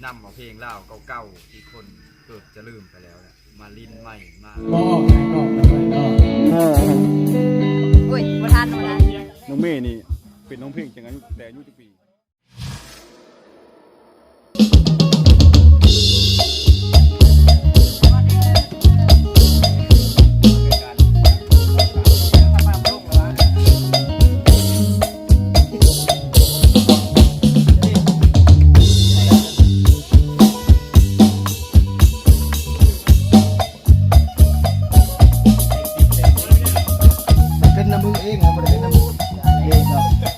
ນຳເອົາເພງລາວເກົ່າໆ ທີ່ຄົນເກືອບຈະລືມໄປແລ້ວນະ ມາຫຼິ້ນໃໝ່ ມາ ບໍ່ອອກ ບໍ່ອອກ ບໍ່ອອກ ບໍ່ອອກ. ໂອ້ຍ ບໍ່ທັນ ບໍ່ທັນ. ນ້ອງເມນີ້ເປັນຮ້ອງເພງຈັ່ງອາຍຸ ແຕ່ອາຍຸຈັກປີ? ເປັນນຳມືເອງ ບໍ່ໄດ້ເປັນນຳເອງເນາະ.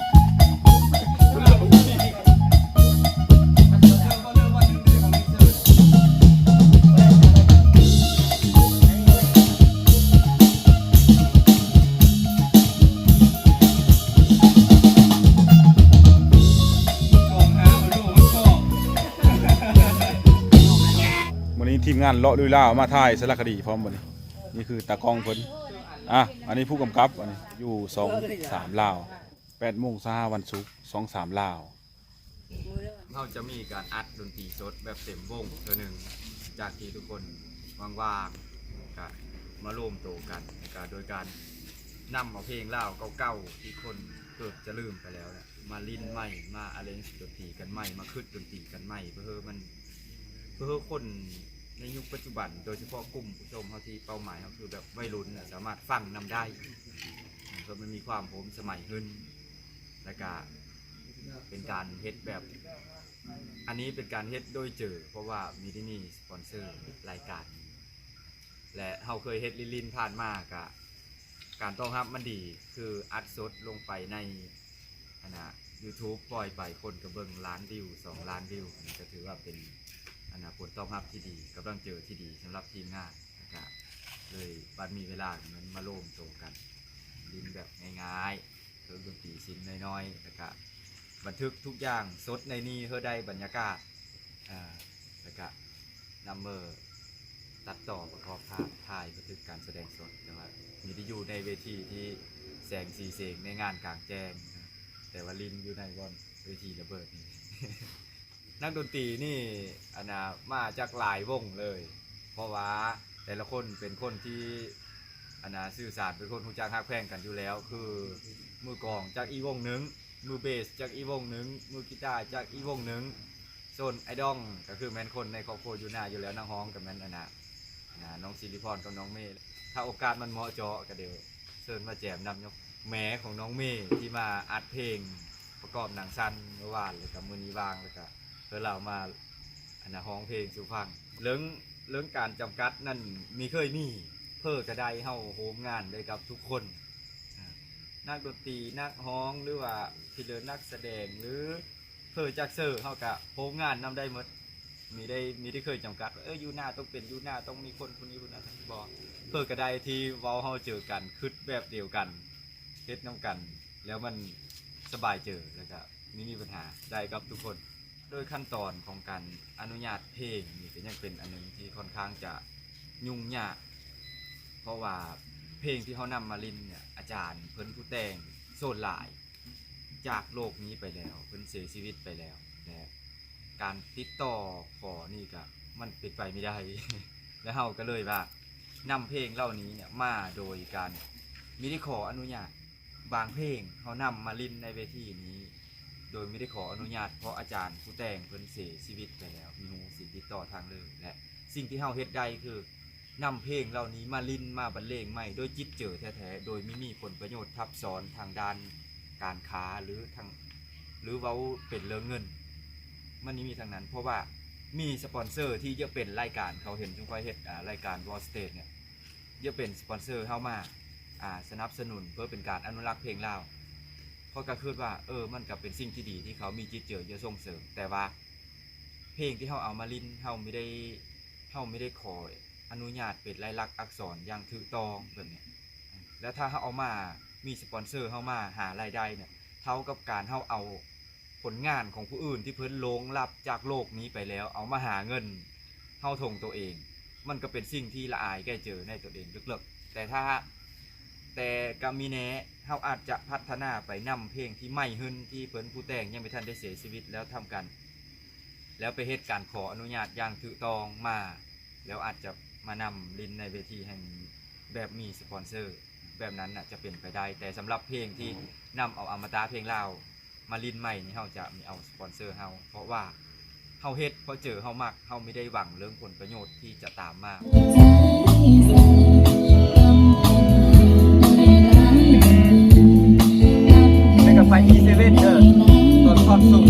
ມື້ນີ້ທີມງານເລາະລຸຍລາວມາຖ່າຍສາລະຄະດີພ້ອມ. ບັດນີ້ ນີ້ຄືຕາກ້ອງເພິ່ນ ອ່ະ ອັນນີ້ຜູ້ກຳກັບ ອັນນີ້ຢູ່ຊ່ອງສາມລາວ ແປດໂມງຊາວຫ້າ ວັນສຸກ ຊ່ອງສາມລາວ. ເຮົາຈະມີການອັດດົນຕີສົດແບບເຕັມວົງເທື່ອໜຶ່ງ ຈາກທີ່ທຸກຄົນວ່າງໆ ກະມາລວມໂຕກັນ ແລ້ວກະໂດຍການນຳເອົາເພງລາວເກົ່າໆ ທີ່ຄົນເກືອບຈະລືມໄປແລ້ວນະ ມາຫຼິ້ນໃໝ່ ມາອາເຣນດົນຕີກັນໃໝ່ ມາຄຶດດົນຕີກັນໃໝ່ ເພື່ອໃຫ້ມັນ ເພື່ອໃຫ້ຄົນໃນຍຸກປັດຈຸບັນ ໂດຍສະເພາະກຸ່ມຜູ້ຊົມເຮົາທີ່ເປົ້າໝາຍເຮົາຄືແບບໄວລຸ້ນນະ ສາມາດຟັງນຳໄດ້ ເພື່ອມັນມີຄວາມໂຮມສະໄໝຂຶ້ນ ແລ້ວກະເປັນການເຮັດແບບ ອັນນີ້ເປັນການເຮັດໂດຍເຈີ ເພາະວ່າມີ ໄດ້ມີສະປອນເຊີລາຍການ ແລະ ເຮົາເຄີຍເຮັດຫຼິ້ນໆ ຜ່ານມາກະ ການຕອບຮັບມັນດີ ຄືອັດສົດລົງໄປໃນ ອັນນະ ຢູທູບ ປ່ອຍໄປ ຄົນກະເບິ່ງລ້ານວິວ ສອງລ້ານວິວ ກະຖືວ່າເປັນ ອັນນະ ຜົນຕອບຮັບທີ່ດີ ກຳລັງເຈີທີ່ດີສຳລັບທີມງານ ແລ້ວກະເລີຍບັດມີເວລາ ມັນມາລວມໂຕກັນຫຼິ້ນແບບງ່າຍໆ ເຄື່ອງດົນຕີຊິ້ນນ້ອຍໆ ແລ້ວກະບັນທຶກທຸກຢ່າງສົດໃນນີ້ ເພື່ອໄດ້ບັນຍາກາດ ອ່າ ແລ້ວກະນຳເມີຕັດຕໍ່ປະກອບພາບ ຖ່າຍບັນທຶກການສະແດງສົດ ແຕ່ວ່າມີໄດ້ຢູ່ໃນເວທີທີ່ແສງສີເສງໃນງານກາງແຈ້ງ ແຕ່ວ່າຫຼິ້ນຢູ່ໃນບ່ອນເວທີລະເບີດນີ້. ນັກດົນຕີນີ້ ອັນນະ ມາຈາກຫຼາຍວົງເລີຍ ເພາະວ່າແຕ່ລະຄົນເປັນຄົນທີ່ ອັນນະ ສື່ສານ ເປັນຄົນຮູ້ຈັກຮັກແພງກັນຢູ່ແລ້ວ ຄືມືກອງຈາກອີກວົງໜຶ່ງ ມືເບສຈາກອີກວົງໜຶ່ງ ມືກີຕາຈາກອີກວົງໜຶ່ງ ສ່ວນອ້າຍດອງກະຄືແມ່ນຄົນໃນຄອບຄົວຢູ່ໜ້າຢູ່ແລ້ວ ນັກຮ້ອງກະແມ່ນ ອັນນະ ນ້ອງສິລິພອນກັບນ້ອງເມ. ຖ້າໂອກາດມັນເໝາະເຈາະກະດຽວເຊີນມາແຈມນຳ ຍອກແມ່ຂອງນ້ອງເມທີ່ມາອັດເພງປະກອບໜັງສັ້ນເມື່ອວານ ແລ້ວກະມື້ນີ້ວ່າງ ແລ້ວກະເພິ່ນລາວມາ ອັນນະ ຮ້ອງເພງສູ່ຟັງ. ເລື່ອງ ເລື່ອງການຈຳກັດນັ້ນມີ ເຄີຍມີ ເພີກະໄດ້ ເຮົາໂຮມງານໄດ້ກັບທຸກຄົນ ອາ ນັກດົນຕີ ນັກຮ້ອງ ຫຼືວ່າທີ່ເລີນນັກສະແດງ ຫຼື ເພີຈັກເຊີ ເຮົາກະໂຮມງານນຳໄດ້ໝົດ ມີໄດ້ ມີໄດ້ເຄີຍຈຳກັດວ່າ ເອີ ຢູ່ໜ້າຕ້ອງເປັນ ຢູ່ໜ້າຕ້ອງມີຄົນຜູ້ນີ້ຜູ້ນັ້ນ ບໍ່ ເພີກະໄດ້ ທີ່ເວົ້າເຮົາເຈີກັນ ຄຶດແບບດຽວກັນ ເຮັດນຳກັນ ແລ້ວມັນສະບາຍເຈີ ແລ້ວກະມີ ມີບັນຫາ ໄດ້ກັບທຸກຄົນ. ໂດຍຂັ້ນຕອນຂອງການອະນຸຍາດເພງນີ້ ກະຍັງເປັນອັນໜຶ່ງທີ່ຄ່ອນຂ້າງຈະຫຍຸ້ງຍາກ ເພາະວ່າເພງທີ່ເຮົານຳມາຫຼິ້ນເນຍ ອາຈານເພິ່ນຜູ້ແຕ່ງສ່ວນຫຼາຍຈາກໂລກນີ້ໄປແລ້ວ ເພິ່ນເສຍຊີວິດໄປແລ້ວ ແລະ ການຕິດຕໍ່ຂໍນີ້ກະມັນເປັນໄປມີໄດ້ ແລະ ເຮົາກະເລີຍວ່ານຳເພງເຫຼົ່ານີ້ເນຍມາໂດຍການມີໄດ້ຂໍອະນຸຍາດ. ບາງເພງເຮົານຳມາຫຼິ້ນໃນເວທີນີ້ໂດຍມີໄດ້ຂໍອະນຸຍາດ ເພາະອາຈານຜູ້ແຕ່ງເພິ່ນເສຍຊີວິດໄປແລ້ວ ມີຮູ້ສິດຕິດຕໍ່ທາງເລີຍ ແລະ ສິ່ງທີ່ເຮົາເຮັດໄດ້ຄືນຳເພງເຫຼົ່ານີ້ມາຫຼິ້ນ ມາບັນເລງໃໝ່ໂດຍຈິດເຈີແທ້ໆ ໂດຍມີມີຜົນປະໂຫຍດທັບຊ້ອນທາງດ້ານການຄ້າ ຫຼື ທາງ ຫຼື ເວົ້າເປັນເລື່ອງເງິນ ມັນມີທັງນັ້ນ ເພາະວ່າມີສະປອນເຊີທີ່ຢາກເປັນລາຍການ ເຂົາເຫັນຊຸມຂ້ອຍເຮັດ ອາ ລາຍການ World Stage ເນຍ ຢາກເປັນສະປອນເຊີເຮົາມາ ອາ ສະໜັບສະໜູນ ເພື່ອເປັນການອະນຸລັກເພງລາວ ຂ້ອຍກະຄຶດວ່າ ເອີ ມັນກະເປັນສິ່ງທີ່ດີທີ່ເຂົາມີຈິດເຈີຈະສົ່ງເສີມ ແຕ່ວ່າເພງທີ່ເຮົາເອົາມາຫຼິ້ນ ເຮົາມີໄດ້ ເຮົາມີໄດ້ຂໍອະນຸຍາດເປັນລາຍລັກອັກສອນຢ່າງຖືກຕ້ອງແບບນີ້ ແລ້ວຖ້າເຮົາເອົາມາ ມີສະປອນເຊີເຮົາມາຫາລາຍໄດ້ເນຍ ເທົ່າກັບການເຮົາເອົາ ຜົນງານຂອງຜູ້ອື່ນທີ່ເພິ່ນລ່ວງລັບຈາກໂລກນີ້ໄປແລ້ວ ເອົາມາຫາເງິນເຮົາທົ່ງໂຕເອງ ມັນກະເປັນສິ່ງທີ່ລະອາຍແກ່ເຈີໃນໂຕເອງເລິກໆ ແຕ່ຖ້າ ແຕ່ກະມີແນ່ ເຮົາອາດຈະພັດທະນາໄປນຳເພງທີ່ໃໝ່ຫຶ້ນ ທີ່ເພິ່ນຜູ້ແຕ່ງຍັງບໍ່ທັນໄດ້ເສຍຊີວິດ ແລ້ວທຳການ ແລ້ວໄປເຮັດການຂໍອະນຸຍາດຢ່າງຖືກຕ້ອງມາ ແລ້ວອາດຈະມານຳຫຼິ້ນໃນເວທີແຫ່ງນີ້ແບບມີສະປອນເຊີ ແບບນັ້ນນະຈະເປັນໄປໄດ້. ແຕ່ສຳລັບເພງທີ່ນຳເອົາອະມະຕະເພງລາວມາຫຼິ້ນໃໝ່ນີ້ ເຮົາຈະມີເອົາສະປອນເຊີເຮົາ ເພາະວ່າເຮົາເຮັດເພາະໃຈເຮົາມັກ ເຮົາບໍ່ໄດ້ຫວັງເລື່ອງຜົນປະໂຫຍດທີ່ຈະຕາມມາ. ແລ້ວກໍໄປ ອີເຊເວັນ ເດີ ຕອນ ຕອນສົ່ງ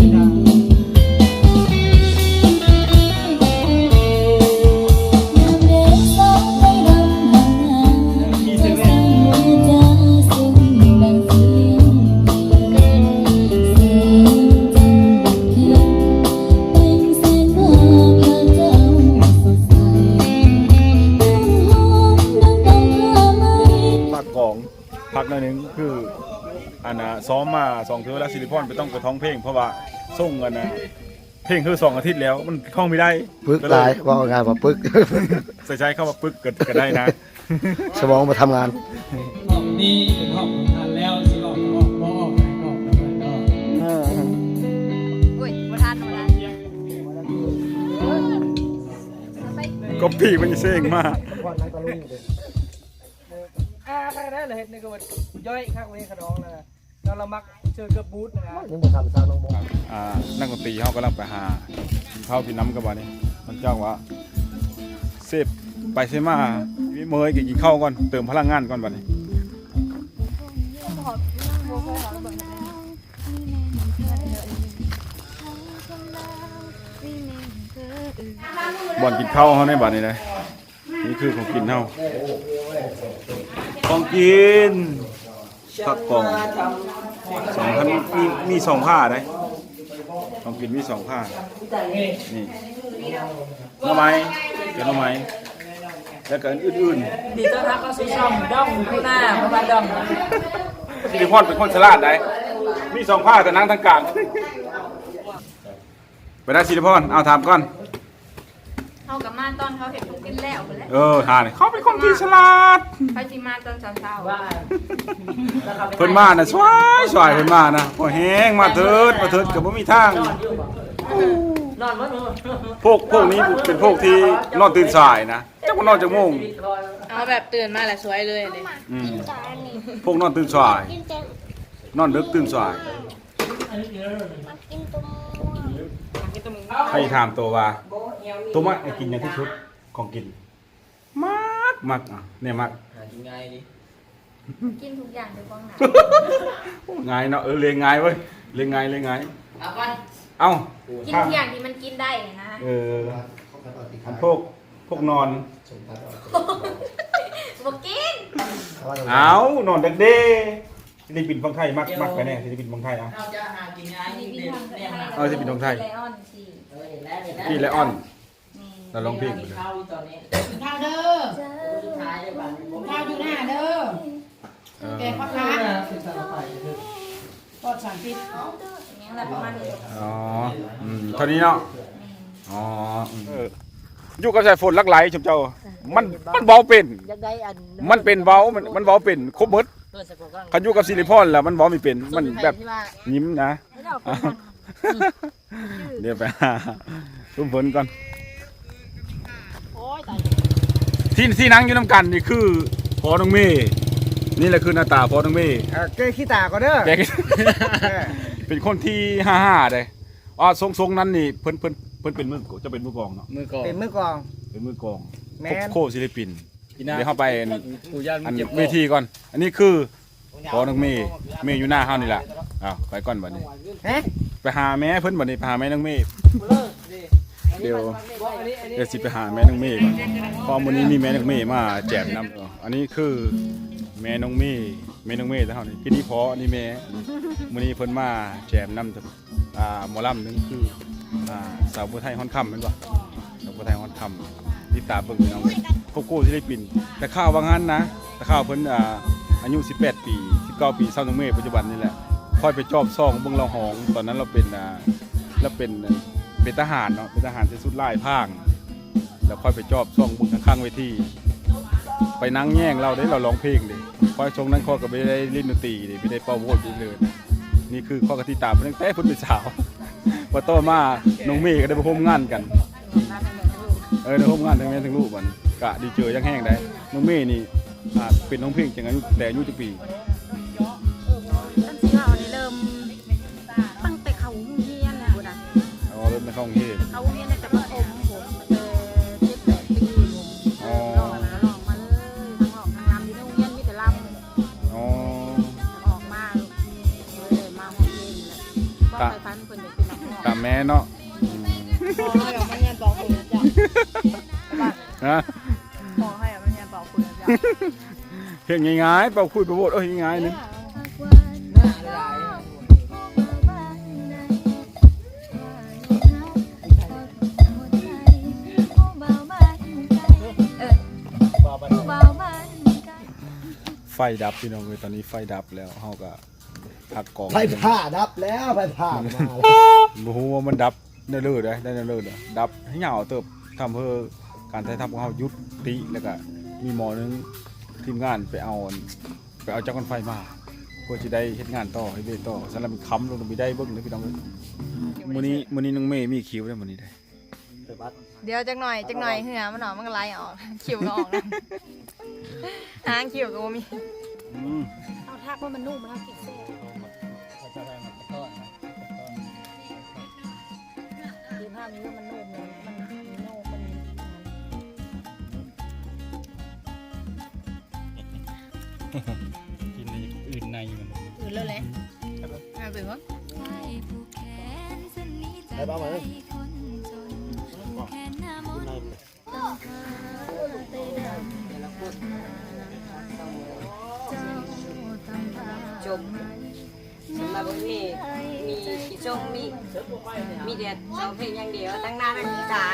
ພັກໜ້ອຍໜຶ່ງ ຄື ອັນນ່າ ຊ້ອມມາສອງເທື່ອແລ້ວ ສິລິພອນໄປຕ້ອງໄປຮ້ອງເພງ ເພາະວ່າສົ່ງ ອັນນ່າ ເພງຄືສອງອາທິດແລ້ວ ມັນຮ້ອງບໍ່ໄດ້ ປຶກຫຼາຍ ເວົ້າງ່າຍວ່າປຶກ ໃຊ້ ໃຊ້ຄຳວ່າປຶກກໍ ກໍໄດ້ນະ ສະໝອງບໍ່ທຳງານ. ຫ້ອງນີ້ເປັນຫ້ອງຂອງທ່ານແລ້ວ ຊິອອກກໍອອກ ບໍ່ອອກກໍອອກ ບໍ່ອອກກໍບໍ່ອອກ. ໂອ້ຍ ບໍ່ທັນ ບໍ່ທັນ ກໍປີມັນເສັງມາ. ອ່າ ຄັກແລ້ວເຮັດນີ້ກໍວ່າຍ່ອຍຄັກເວີຍຂະດອງນະ ແລ້ວລະມັກເຊີເກືອບບູດນະ ຍັງບໍ່ທັນສ້າງນ້ອງບໍ ອ່າ ນັກດົນຕີເຮົາກຳລັງໄປຫາກິນເຂົ້າກິນນ້ຳກັນບາດນີ້ ຫຼັງຈາກວ່າເສບໄປເສບມາ ມີເມີຍກໍກິນເຂົ້າກ່ອນ ເຕີມພະລັງງານກ່ອນບາດນີ້. ບ່ອນກິນເຂົ້າເຮົາໃນບາດນີ້ເດ້. ນີ້ຄືຂອງກິນເຮົາ ຂອງກິນ ຜັກກອງ ສອງພັນ ມີ ມີສອງຜ້າເດ້ ຂອງກິນມີສອງຜ້າ ນີ້ ໜໍ່ໄມ້ ແກງໜໍ່ໄມ້ ແລ້ວກໍອື່ນໆ. ດີຕ້ອນຮັບເຂົ້າສູ່ຊ່ອງດອງຢູ່ໜ້າ ເພາະວ່າດອງ ສິລິພອນເປັນຄົນສະຫຼາດໃດ໋ ມີສອງຜ້າ ແຕ່ນັ່ງທາງກາງ. ໄປໄດ້ ສິລິພອນ ເອົາຖາມກ່ອນ. ເຮົາກໍມາຕອນເຂົາເຮັດຂອງກິນແລ້ວພຸ້ນແຫຼະ. ເອີ ຫານີ້ ເຂົາເປັນຄົນທີ່ສະຫຼາດ. ໃຜຊິມາຕອນເຊົ້າໆ ເພິ່ນມານະ ສວາຍໆ ເພິ່ນມານະ ພໍແຮງ ມາເທີດ ມາເທີດກໍບໍ່ມີທາງ. ພວກ ພວກນີ້ເປັນພວກທີ່ນອນຕື່ນສາຍນະ ຈັກວ່ານອນຈັກໂມງ. ເອົາແບບຕື່ນມາແລ້ວສວຍເລີຍເດ້. ອືມ ພວກນອນຕື່ນສາຍ ນອນເດິກຕື່ນສາຍ. ໃຫ້ຖາມໂຕວ່າ ໂຕມັກໃຫ້ກິນຫຍັງທີ່ສຸດ ຂອງກິນ? ມັກ ມັກ ອ່ະ ແນວມັກ ຫາກິນງ່າຍເດ. ກິນທຸກຢ່າງທີ່ຂວາງໜ້າ. ງ່າຍເນາະ. ເອີ ລຽນງ່າຍເວີຍ ລຽນງ່າຍ ລຽນງ່າຍ. ເອົາກ່ອນ ເອົາ ກິນທຸກຢ່າງທີ່ມັນກິນໄດ້ນະ. ເອີ ອັນພວກ ພວກນອນ ບໍ່ກິນ. ເອົາ ນອນດັກເດ. ສິລິປິນຝັ່ງໄທ ມັກ ມັກໃຜແດ່ ສິລິປິນຝັ່ງໄທ? ເອົາ ເອົາ ສິລິປິນຝັ່ງໄທ ເອີ ເຫັນແລ້ວ ເຫັນແລ້ວ ທີ່ໄລອອນ ແມ່ນ ລາວຮ້ອງເພງ ກິນເຂົ້າເດີ ກິນເຂົ້າຢູ່ໜ້າເດີ ເອີ ແກງຜັກຄາດ ປອດສານພິດ ຫຍັງລະປະມານນີ້. ອໍ ອືມ ເທົ່ານີ້ເນາະ. ແມ່ນ ອໍ ອືມ ເອີ ຢູ່ກັບສາຍຝົນຫຼັກໄຫຼຊຸມເຈົ້າ ມັນ ມັນເວົ້າເປັນ ຢາກໄດ້ອັນ ມັນເປັນເວົ້າ ມັນ ມັນເວົ້າເປັນຄົບໝົດ. ຄັນຢູ່ກັບສິລິພອນແລ້ວມັນເວົ້າບໍ່ເປັນ ມັນແບບຍິ້ມນະ. ດຽວໄປຫາຊຸມເພິ່ນກ່ອນ. ໂອ້ຍ ຕາຍ ທີ່ ທີ່ນັ່ງຢູ່ນຳກັນນີ້ຄືພໍ່ນ້ອງເມ. ນີ້ແຫຼະຄືໜ້າຕາພໍ່ນ້ອງເມ. ເອີ ແກ້ຂີ້ຕາກ່ອນເດີ ແກ້ ເປັນຄົນທີ່ຫ້າໆເດ້. ອໍ ຊົງໆນັ້ນນີ້ ເພິ່ນ ເພິ່ນ ເພິ່ນເປັນມື ຈະເປັນມືກອງເນາະ ມືກອງ ເປັນມືກອງ ເປັນມືກອງ. ແມ່ນ ໂຄ ໂຄສິລິປິນ. ດຽວເຮົາໄປອັນ ເວທີກ່ອນ. ອັນນີ້ຄືພໍ່ນ້ອງເມ ເມຢູ່ໜ້າເຮົານີ້ແຫຼະ. ອ້າວ ໄປກ່ອນບັດນີ້ ໄປຫາແມ່ເພິ່ນບັດນີ້ ໄປຫາແມ່ນ້ອງເມ. ດຽວ ດຽວຊິໄປຫາແມ່ນ້ອງເມກ່ອນ ເພາະມື້ນີ້ມີແມ່ນ້ອງເມມາແຈມນຳ. ອັນນີ້ຄືແມ່ນ້ອງເມ ແມ່ນ້ອງເມເຮົານີ້ ພີ່ນີ້ພໍ່ ອັນນີ້ແມ່. ມື້ນີ້ເພິ່ນມາແຈມນຳ ອ່າ ໝໍລຳໜຶ່ງຄື ອ່າ ສາວຜູ້ໄທຮ້ອນຄຳແມ່ນບໍ່? ສາວຜູ້ໄທຮ້ອນຄຳ ຕິດຕາມເບິ່ງພີ່ນ້ອງ ໂກໂກ້ສິລິປິນ. ແຕ່ຂ່າວວ່າງຫັ້ນນະ ແຕ່ຂ່າວເພິ່ນ ອ່າ ອາຍຸສິບແປດປີ ສິບເກົ້າປີ ຊາວໜຶ່ງເມ ປັດຈຸບັນນີ້ແຫຼະ. ຂ້ອຍໄປຈອບສ່ອງເບິ່ງລາວຮ້ອງ ຕອນນັ້ນລາວເປັນ ອ່າ ລາວເປັນ ເປັນທະຫານເນາະ ເປັນທະຫານທີ່ຊຸດລາຍພາງ. ແລ້ວຂ້ອຍໄປຈອບສ່ອງເບິ່ງຂ້າງໆເວທີ ໄປນັ່ງແຍງລາວເດ້ ລາວຮ້ອງເພງເດ້. ຂ້ອຍຊ່ວງນັ້ນຂ້ອຍກໍບໍ່ໄດ້ຫຼິ້ນດົນຕີເດ້ ບໍ່ໄດ້ເປົ່າໂຫວດເລີຍ. ນີ້ຄືຂ້ອຍກໍຕິດຕາມເພິ່ນຕັ້ງແຕ່ເພິ່ນເປັນສາວ ບັດຕໍ່ມານ້ອງເມກໍໄດ້ໄປຮ່ວມງານກັນ ເອີ ໄດ້ຮ່ວມງານທັງແມ່ທັງລູກ ບັດນີ້ກະດີເຈີຢ່າງແຮງໃດ໋. ນ້ອງເມນີ້ ອ່າ ເປັນຮ້ອງເພງຈັກອາຍຸ ແຕ່ອາຍຸຈັກປີ? ຄັນຊິເວົ້ານີ້ເລີ່ມຕັ້ງແຕ່ເຂົ້າໂຮງຮຽນພຸ້ນນະ. ອໍ ເລີ່ມແຕ່ເຂົ້າໂຮງຮຽນ ເຂົ້າໂຮງຮຽນຕັ້ງແຕ່ປະຖົມພຸ້ນ ແຕ່ເຈັດແປດປີພຸ້ນ. ອໍ ເລີ່ມຮ້ອງ ກໍຮ້ອງມາເລີຍ ທັງຮ້ອງທັງລຳ ຢູ່ໃນໂຮງຮຽນມີແຕ່ລຳ. ອໍ ອອກມາ ເລີຍມາຮ້ອງເພງນີ້ແຫຼະ ຄວາມໃຝ່ຝັນເພິ່ນຢາກເປັນນັກຮ້ອງ ຕາມແມ່ເນາະ. ອືມ ຂໍໃຫ້ເອົາມາຮຽນເປົ່າຂຸຍເຈົ້າ ຮະ? ຂໍໃຫ້ເອົາມາຮຽນເປົ່າຂຸຍເຈົ້າ. ເພງງ່າຍໆ ເປົ່າຂຸຍປະໂມດ ເອີຍ ງ່າຍໆ ນີ້. ໄຟດັບພີ່ນ້ອງເອີຍ ຕອນນີ້ໄຟດັບແລ້ວ ເຮົາກໍພັກກອງ ໄຟຟ້າດັບແລ້ວ ໄຟຟ້າມາແລ້ວ. ບໍ່ຮູ້ວ່າມັນດັບແນວເລີໃດ ໄດ້ແນວເລີໃດ ດັບໃຫ້ຍາວເຕີບ ທຳໃຫ້ການຖ່າຍທຳຂອງເຮົາຢຸດຕິ ແລ້ວກໍມີໝໍ້ໜຶ່ງ ທີມງານໄປເອົາ ໄປເອົາຈັກມັນໄຟມາ ເພື່ອຊິໄດ້ເຮັດງານຕໍ່ ເຮັດວຽກຕໍ່. ສຳລັບຄຳລົງໄປໄດ້ເບິ່ງເດີພີ່ນ້ອງເອີຍ. ມື້ນີ້ ມື້ນີ້ນ້ອງເມມີຄິວເດ້ມື້ນີ້ເດ້. ດຽວຈັກໜ່ອຍ ຈັກໜ່ອຍເຫື່ອມັນອອກ ມັນກໍໄຫຼອອກ ຄິວກໍອອກນຳ ຫາງຄິວກໍບໍ່ມີ. ອືມ ເອົາ ທາກວ່າມັນນຸ່ມ ມັນເອົາກິນແຊບ. ດີພາບນີ້ມັນໂນບ ມັນໂນບ ມັນ ກິນໃນອື່ນໃນມັນ ອື່ນແລ້ວແຫຼະ. ເອົາໄປບໍ່? ໄດ້ປະມານນີ້ ຈົບ. ສຳລັບມື້ນີ້ມີກິດສົງ ມີ ມີແຕ່ຮ້ອງເພງຢ່າງດຽວ ທັງໜ້າທັງຕາ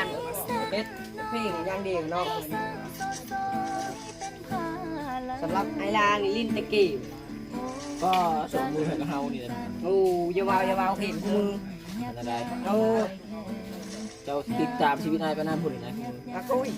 ເຮັດເພງຢ່າງດຽວເນາະ. ສຳລັບອ້າຍລານີ້ຫຼິ້ນແຕ່ເກມ ກໍສົມບູນໃຫ້ກັບເຮົານີ້ແຫຼະ. ໂອ້ ຢ່າເວົ້າ ຢ່າເວົ້າ ເຫັນຄູ່ມື ໂອ້ ເຈົ້າຕິດຕາມຊີວິດອ້າຍປານນັ້ນພຸ້ນນະ ອາກຸຍ.